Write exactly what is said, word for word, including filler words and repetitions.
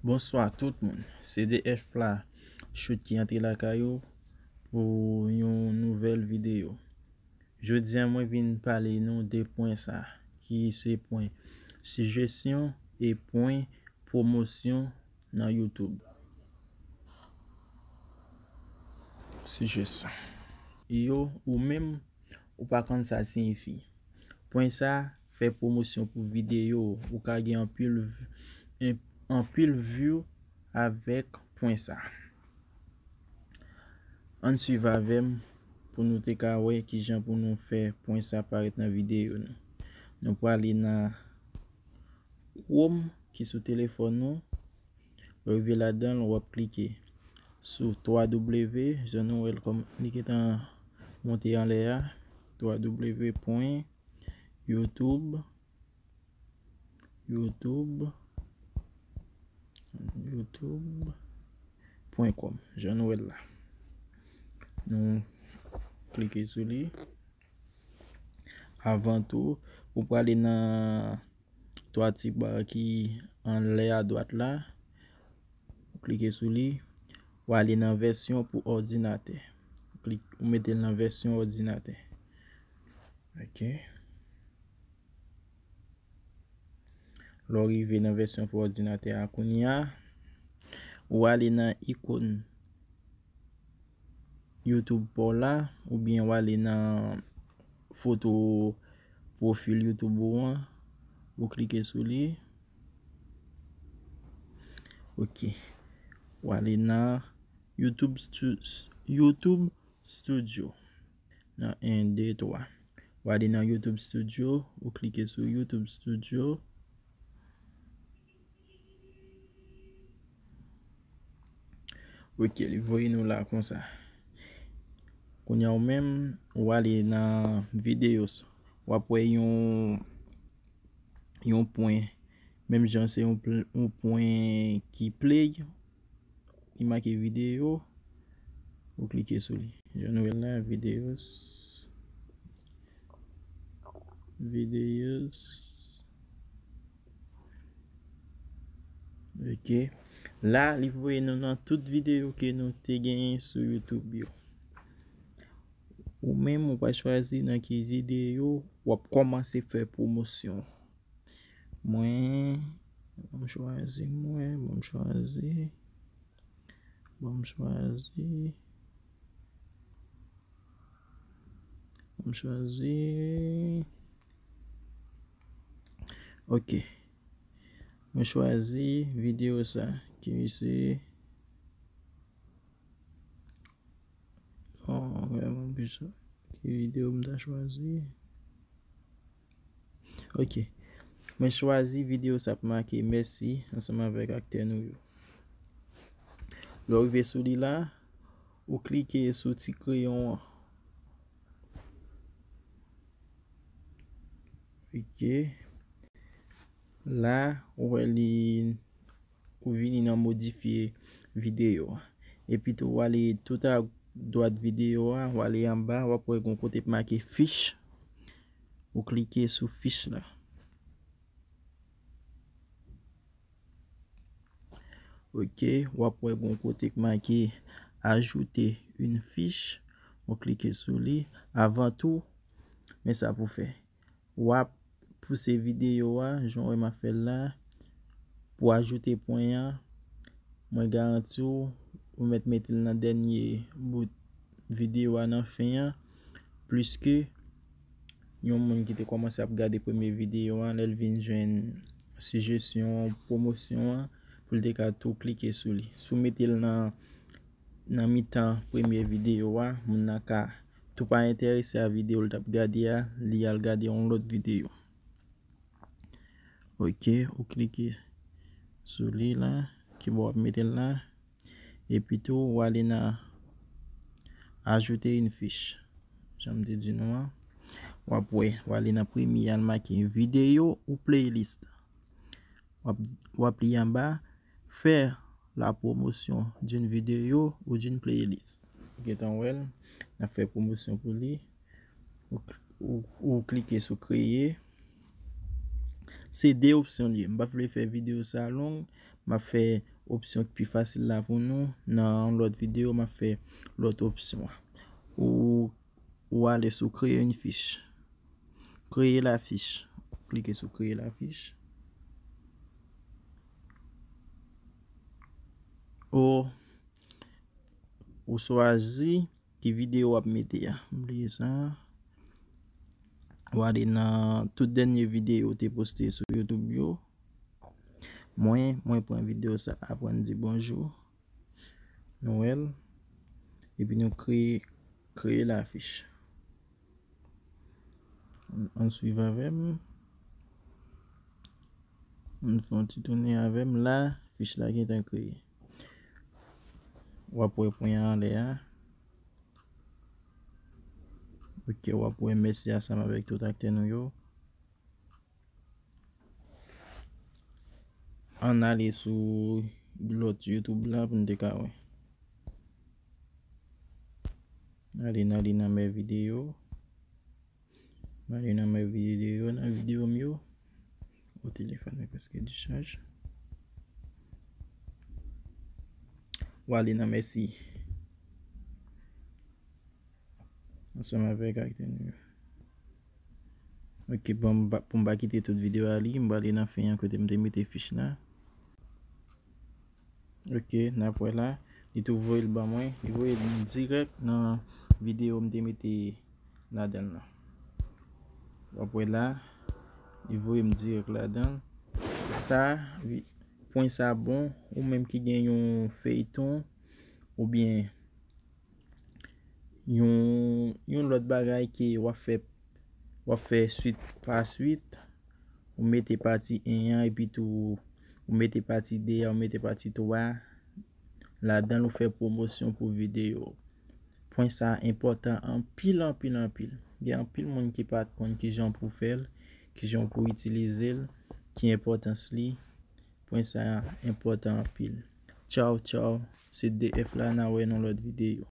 Bonswa tout moun, se D F la Chout ki antre lakay ou pou yon nouvèl videyo. Jodi a mwen vin pale nou de pwen sa, ki se pwen sijesyon e pwen pwomosyon nan YouTube. Sijesyon. Yo, ou menm, ou pa konn sa l siyifi. Pwen sa fè pwomosyon pou videyo w. Ou ka gen anpil, anpil view avèk pwen sa. Ann swiv avè m pou nou te ka wè kijan pou nou fè pwen sa parèt nan videyo nou. Nou prale nan Chrome ki sou telefòn nou. Lè w rive ladan l, w ap klike sou twa W, jan nou wè l kòm li gentan monte anlè a, twa W pwen YouTube, YouTube, YouTube pwen kòm, jan nou wè l la. Nou klike sou li. Avan tou, ou prale nan twa ti ba ki anlè adwat la. Ou klike sou li. Ou ale nan vèsyon pou òdinatè. Ou klik, ou mete l nan vèsyon òdinatè. Ok. Lè w rive nan vèsyon pou òdinatè a kounye a, ou ale nan ikòn YouTube pa w la, oubyen w ale nan foto pwofil YouTube ou an, ou klike sou li. Ok. W ale nan YouTube, YouTube Studio. Nan en, de, twa. W ale nan YouTube Studio, ou klike sou YouTube Studio. Ok, li voye nou la konsa. Kounye a ou menm, ou ale nan videos. W ap wè yon, yon pwen. Menm jan se yon, yon pwen ki play. Li make videyo. Ou klike sou li. Jan nou wè l la, videos. Videos. Ok. La, li voye nou nan tout videyo ke nou te genyen sou YouTube yo. Ou menm, ou pral chwazi nan ki videyo w ap kòmanse fè pwomosyon. Mwen, ban m chwazi mwen, ban m chwazi, ban m chwazi, ban m chwazi. Ok. Mwen chwazi videyo sa ki se, oh, mwen, mwen, ki videyo m ta chwazi? Ok. Mwen chwazi videyo sa ap make mèsi ansanm avèk aktè nou yo. Lè w rive sou li la, ou klike sou ti kreyon an. Ok. La, ou wè li, ou vini nan modifye videyo a. Epi tou, w ale tout a dwat videyo a, w ale anba, w ap wè gon kote k make fich. Ou klike sou fich la. Ok, w ap wè gon kote k make ajouter une fiche. Ou klike sou li. Avan tou, men sa pou fè. W ap pouse videyo a, jan w wè m ap fè l la, pou ajoute pwen an. Mwen garanti w, ou mèt mete l nan dènye bout videyo a nan fen an, pliske yon moun ki te kòmanse ap gade premye videyo a, lè l vin jwenn sijesyon, pwomosyon an, pou l te ka tou klike sou li. Si w mete l nan, nan mitan premye videyo a, moun nan ka tou pa enterese a videyo l t ap gade a, li al gade yon lòt videyo. Ok, ou klike sou li la, ki bò w ap mete l la. Epi tou, w ale nan ajoute yon fich. Jan m te di nou an, w ap wè, w ale nan premye a, l make videyo ou playlist. W ap, w ap li anba, faire la promotion d'une vidéo ou d'une playlist. Ou gentan wè l, n ap fè pwomosyon pou li. Ou, ou, ou klike sou kreye. Se de opsyon li ye. M pa vle fè videyo sa long, m ap fè opsyon ki pi fasil la pou nou. Nan yon lòt videyo, m ap fè lòt opsyon an. Ou, ou ale sou kreye yon fich. Kreye la fich. Ou klike sou kreye la fich. Ou, ou chwazi ki videyo w ap mete a. M bliye sa. Ou ale nan tout dènye videyo ou te poste sou YouTube yo. Mwen, mwen pran videyo sa, aprann di bonjou. Nou wè l. Epi nou kreye, kreye la fich. Ann swiv avè m. Ann fè yon ti tounen avè m la. Fich la gentan kreye. W ap wè pwen an anlè a. Ok, w ap wè mèsi ansanm avèk tout aktè nou yo. Ann ale sou lòt YouTube la pou n te ka wè. Ale, n ale nan mè videyo. M ale nan mè videyo, nan videyo m yo. O, telefòn mwen prèske dichaj. W ale nan mèsi. Ansanm avèk aktè nou yo. Ok, bon, m pa, pou m pa kite tout videyo a li, m prale nan fen an kote m te mete fich la. Ok, n ap wè la. Li tou voye l ban mwen. Li voye l dirèk nan videyo m te mete ladan l lan. W ap wè la, li voye m dirèk ladan l. Sa, vi-, pwen sa bon, ou menm ki gen yon feyton, oubyen yon, yon lòt bagay ke w ap fè, w ap fè swit pa swit, ou mete pati en an, epi tou ou mete pati de a, ou mete pati twa ladan l, ou fè pwomosyon pou videyo. Pwen sa enpòtan anpil, anpil, anpil. Gen anpil moun ki pa t konn kijan pou fè l, kijan pou itilize l, ki enpòtans li. Pwen sa enpòtan anpil. Tchaw, tchaw. Se D F la, n a wè nan lòt videyo.